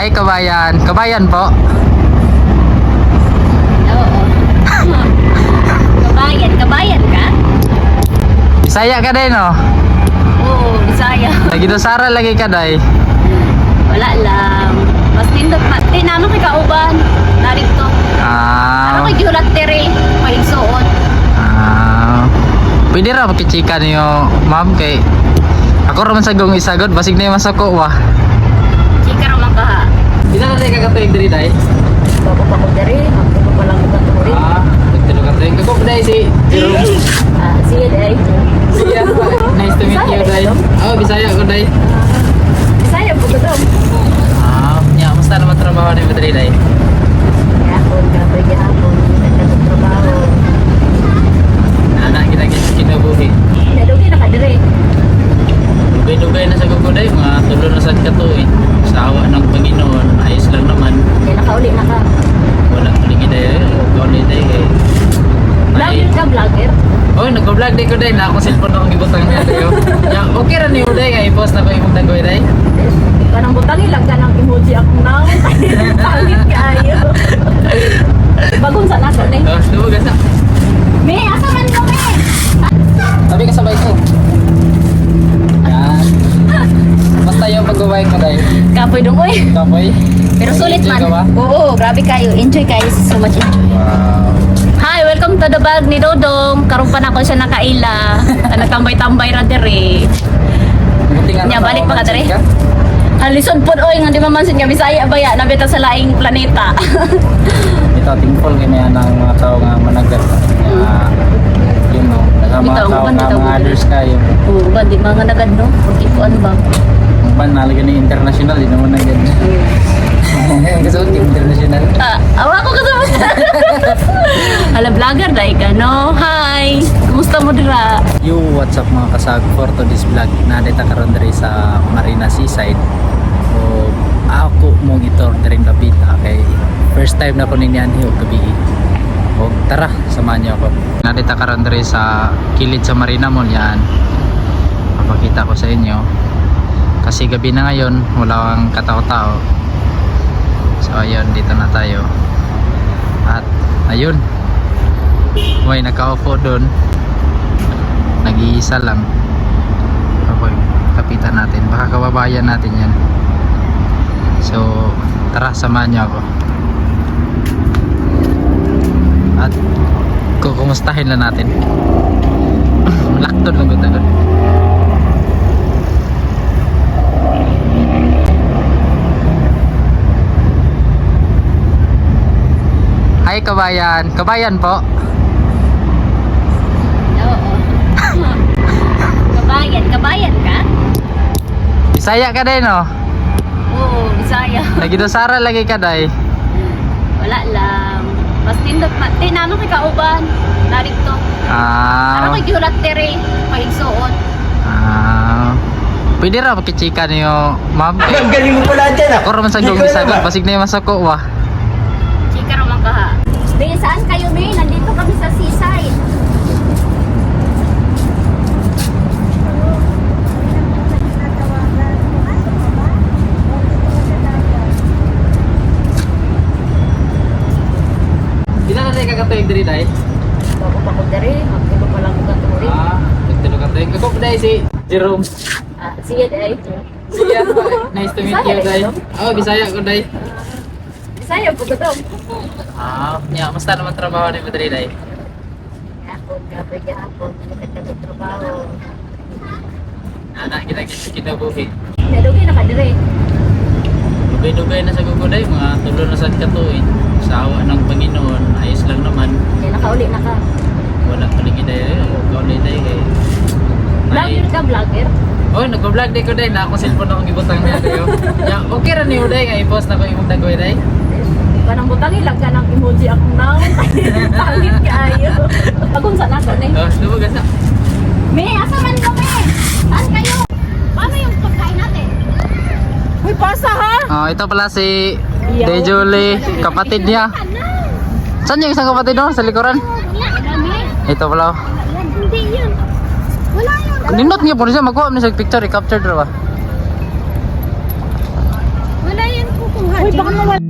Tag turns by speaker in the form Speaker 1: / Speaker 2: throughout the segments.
Speaker 1: Hi, kabayan. Kabayan po.
Speaker 2: Oo. Kabayan, kabayan ka?
Speaker 1: Bisaya ka din, oh.
Speaker 2: Oo, Bisaya.
Speaker 1: Lagi Sara lagi ka, day.
Speaker 2: Wala lang. Mas nindot ma. Di naman kay kauban. Narito.
Speaker 1: Ah.
Speaker 2: Ano kay gihulat tere? Paigsuon.
Speaker 1: Ah. Pwede ra makichika niyo, ma'am, kay ako ra man sa gong isagod basig na yung masako wa.
Speaker 2: Chika ra man ka ha.
Speaker 1: Pila na ka katuig diri, day?
Speaker 2: Bago pa ko dere, ako pa lang ko dere.
Speaker 1: Ah, nagtulo ka tuig. Ako day si Jerome.
Speaker 2: Ah, sige day.
Speaker 1: Sige, nice to meet you, day. Oh, Bisaya ko, day.
Speaker 2: Bisaya po ko daw.
Speaker 1: Ah, nya, musta naman trabaho ni diri, day?
Speaker 2: Gahapon, grabe gahapon. Nagtatrabaho.
Speaker 1: Ana kita kinabuhi.
Speaker 2: Nadugi na ka dere.
Speaker 1: Dugay-dugay na sa guguday, mga tulo na sad katuig. Sa awa ng Panginoon, ayos lang naman.
Speaker 2: Kaya nakauli na ka.
Speaker 1: Wala ko day, kauli day kay.
Speaker 2: Vlogger ka, vlogger?
Speaker 1: Oh, nag-vlog day ko day na akong cellphone akong gibutang niya dayo. Ya, okay ra niyo day kay i-post na ko imong dagway day.
Speaker 2: Kanang butangin lang ka ng emoji akong naong. Pangit kaayo. Bagong sa nato ni.
Speaker 1: Oh, dugo sa.
Speaker 2: Me, asa man mo me?
Speaker 1: Sabi ka sabay ko. Yan. Basta yung pag-bike mo day.
Speaker 2: Kapoy dong oy.
Speaker 1: Kapoy.
Speaker 2: Pero sulit
Speaker 1: Enjoy
Speaker 2: man.
Speaker 1: ka ba?
Speaker 2: Oo, grabe kayo. Enjoy kayo. So much enjoy.
Speaker 1: Wow.
Speaker 2: Hi, welcome to the bag ni Dodong. Karon pa na ako siya nakaila. Nagtambay-tambay ra dere.
Speaker 1: Buti nga
Speaker 2: Nya, balik pa ka dere?
Speaker 1: chika.
Speaker 2: Halisod pod oy nga di mamansin nga Bisaya baya nabita sa laing planeta.
Speaker 1: Ito thankful kay may anang mga tao nga managat. Nga yun no. Nga mga
Speaker 2: Bitaw,
Speaker 1: tao
Speaker 2: uban,
Speaker 1: nga
Speaker 2: bitaw,
Speaker 1: mga
Speaker 2: uban.
Speaker 1: others kayo.
Speaker 2: Oo, ba di mga nagad no? Pagkipuan ba?
Speaker 1: Ang pan nalaga ni international di naman nagad. Kasi international.
Speaker 2: Ah, awa ko kasama. Hala, vlogger dai ka no. Hi. Kumusta mo dira?
Speaker 1: Yo, what's up mga kasag for to this vlog. Nadita karon diri sa Marina Seaside. So, ako mong itor diri dapita kay first time na ko ninyanhi og gabi. Og tara, samahan niyo ako. Nadita karon diri sa kilid sa Marina Mall yan. Papakita ko sa inyo. Kasi gabi na ngayon, wala kang katao-tao. So ayun, dito na tayo. At ayun. May nakaupo doon, nag-iisa lang. Okay, kapitan natin, baka kababayan natin yan. So tara, samahan niyo ako at kukumustahin lang natin. Lakton lang gud agad. Hi, kabayan. Kabayan po.
Speaker 2: Oo. Kabayan, kabayan ka?
Speaker 1: Bisaya ka din, oh.
Speaker 2: Oo, Bisaya.
Speaker 1: Lagi Sara lagi ka, day.
Speaker 2: Wala lang. Mas nindot man. Di naman kay kauban. Narito.
Speaker 1: Ah.
Speaker 2: Ano kay gihulat dere? Paigsuon.
Speaker 1: Ah. Pwede ra makichika niyo, ma'am.
Speaker 3: Ang galing mo pala dyan ah.
Speaker 1: Ako ra man sa
Speaker 3: Di
Speaker 1: gong
Speaker 3: ko alam,
Speaker 1: isagod,
Speaker 3: ah.
Speaker 1: basig na yung masako wa.
Speaker 2: Chika ra man ka ha. Be, saan kayo me? Nandito kami sa seaside.
Speaker 1: Pila na tayo kakatuig diri, day?
Speaker 2: Bago pa ko dere, magtulo pa lang ko katuri.
Speaker 1: Ah, nagtulo ka tuig. Ako day si Jerome.
Speaker 2: Ah, sige day.
Speaker 1: Sige, nice to meet you, day. Oh, Bisaya ko, day.
Speaker 2: Bisaya po ko daw.
Speaker 1: Ah, nya, musta naman trabaho ni diri, day?
Speaker 2: Gahapon, grabe gahapon. Nagtatrabaho.
Speaker 1: Ana kita kinabuhi.
Speaker 2: Nadugi na ka dere.
Speaker 1: Dugay-dugay na sa guguday, mga tulo na sad katuig. Sa awa ng Panginoon, ayos lang naman.
Speaker 2: Kaya nakauli na ka.
Speaker 1: Wala ko lagi day, kauli day kay.
Speaker 2: Vlogger ka, vlogger?
Speaker 1: Oh, nag-vlog day ko day na akong cellphone akong gibutang niya dayo. Ya, okay ra niyo day kay i-post na ko imong dagway day.
Speaker 2: Kanang butangin lang ka ng emoji akong naong. Pangit kaayo. Bagong sa nato ni.
Speaker 1: Oh, dugo sa.
Speaker 2: Me, asa man mo me? Saan kayo? Paano yung pagkain natin?
Speaker 4: Uy, pasa ha!
Speaker 1: Oh, ito pala si De Julie, kapatid niya. Saan yung isang kapatid no? Sa likuran? Ito pala. Oh.
Speaker 2: Hindi yun. Wala yun.
Speaker 1: Nindot niya po siya magkuha niya sa picture, i-capture dra ba?
Speaker 2: Wala yan kukuha.
Speaker 4: man.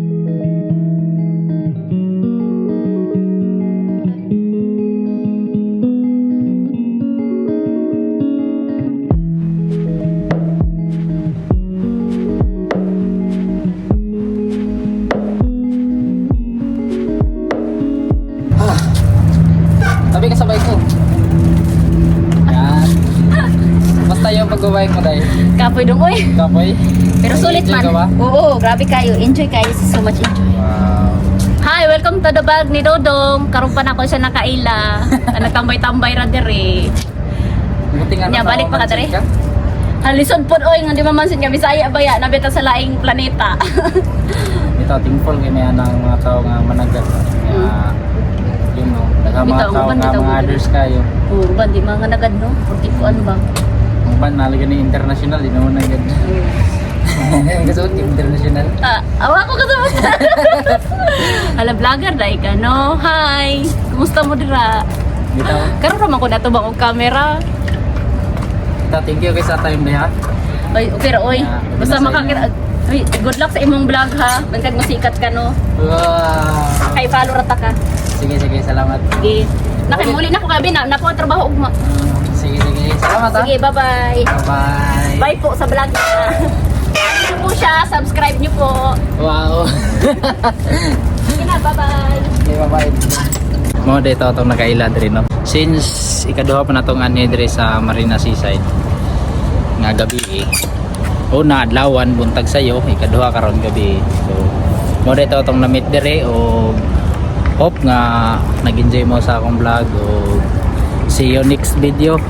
Speaker 1: Tabi ka sa bike ko. Yan. Basta yung pag-bike mo dahil.
Speaker 2: Kapoy dong oy.
Speaker 1: Kapoy.
Speaker 2: Pero sulit
Speaker 1: Enjoy
Speaker 2: man.
Speaker 1: ka ba?
Speaker 2: Oo, grabe kayo. Enjoy kayo. So much enjoy.
Speaker 1: Wow.
Speaker 2: Hi, welcome to the vlog ni Dodong. Karon pa na ako siya nakaila. Nagtambay-tambay ra diri.
Speaker 1: Buti nga
Speaker 2: Nya,
Speaker 1: nasa
Speaker 2: balik pa ka
Speaker 1: Oman
Speaker 2: dere?
Speaker 1: ka.
Speaker 2: Halisod pod oy nga di mamansin nga Bisaya baya nabita sa laing planeta.
Speaker 1: Ito, thankful kay may anang mga tao nga managat. Nga, yun no, daghang mga
Speaker 2: Bitaw,
Speaker 1: tao
Speaker 2: uban,
Speaker 1: nga
Speaker 2: bitaw,
Speaker 1: mga
Speaker 2: uban.
Speaker 1: others kayo.
Speaker 2: Oo, ba di mga nagad no? Porque kuan ba?
Speaker 1: Ang ban nalaga ni international, di naman nagad. Gusto ko international.
Speaker 2: Ah, awa ko kasama. Hala vlogger dai ka no. Hi. Kumusta mo dira?
Speaker 1: Bitaw.
Speaker 2: Karon ra man ko natubang og camera.
Speaker 1: Ito, thank you kay sa time niya.
Speaker 2: Oy, okay ra oy.
Speaker 1: Yeah,
Speaker 2: Basta
Speaker 1: nasa
Speaker 2: makakita. Uy, good luck sa imong vlog ha. Bantag masikat ka no.
Speaker 1: Wow.
Speaker 2: Kay follow ra ta ka.
Speaker 1: Sige, sige, salamat.
Speaker 2: Sige. Nakimuli na ko gabi na na po ang trabaho ugma.
Speaker 1: Sige, sige. Salamat ha.
Speaker 2: Sige, bye-bye.
Speaker 1: Bye-bye.
Speaker 2: Bye po sa vlog na. Follow niyo po siya, subscribe niyo po.
Speaker 1: Wow.
Speaker 2: Sige na, bye-bye.
Speaker 1: Okay, bye-bye. Mo dito atong nakaila diri no. Since ikaduha pa natong anhi diri sa Marina Seaside nga gabi eh. Una adlawan buntag sayo, ikaduha karon gabi. So mo dito atong na-meet diri o hope nga nag-enjoy mo sa akong vlog o see you next video.